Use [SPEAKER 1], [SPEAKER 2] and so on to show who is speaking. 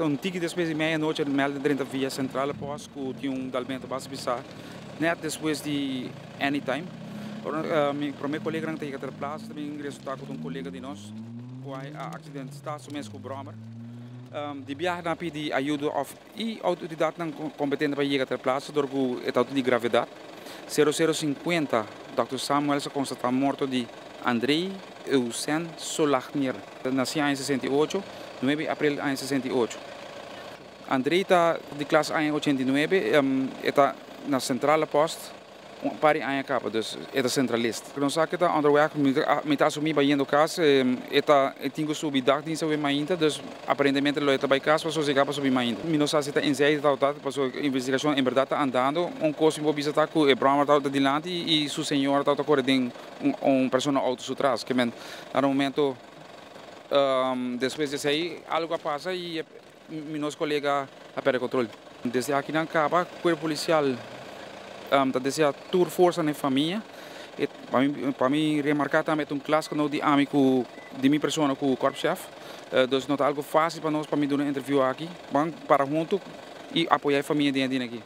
[SPEAKER 1] Un tiki despues di meia nochi meld drenta via Centrale Post ku tin un dalmento basta pisá net despues di Anytime. Ora mi prome koleganan ta yega ter plaza ta bin resulta ku ta un kolega di nos ku a aksidentá su mes ku bròmer. Di biaha nan a pidi ayudo òf i outoridatnan kompetente pa yega ter plaza dor ku e ta di gravedat. Sero sero sinkuenta Dòkter Samuels a konstatá morto di Andrei Eusen Solagnier, nací aña 68, 9 april aña 68. Andrei ta di klas aña 89, e ta na Centrale Post un par di aña caba, dus e ta centralist. Nos sa cu ta onderweg, mi ta asumi bayendo cas, e ta e tin cu subi dagdienst awe mainta, dus aparentemente lo e ta bay cas pa sosega pa subi mainta. Mi no sa si ta enzij ta ta, pasobra investigacion en berdad ta andando. Un cos mi por bisa ta cu e brommer ta dilanti y su señora ta core den un persona auto su tras. Ke men na un momento despues di esey algo a pasa y mi nos colega a perde control. Desde aki nan caba cuerpo policial ta desea tur forsa na e famia. Pa mi remarca tambe ta un klasgenoot di ami cu di mi persona cu korpschef. Dus no ta algo facil pa nos pa mi duna interview aki. Ban para hunto y apoya e famia den aki.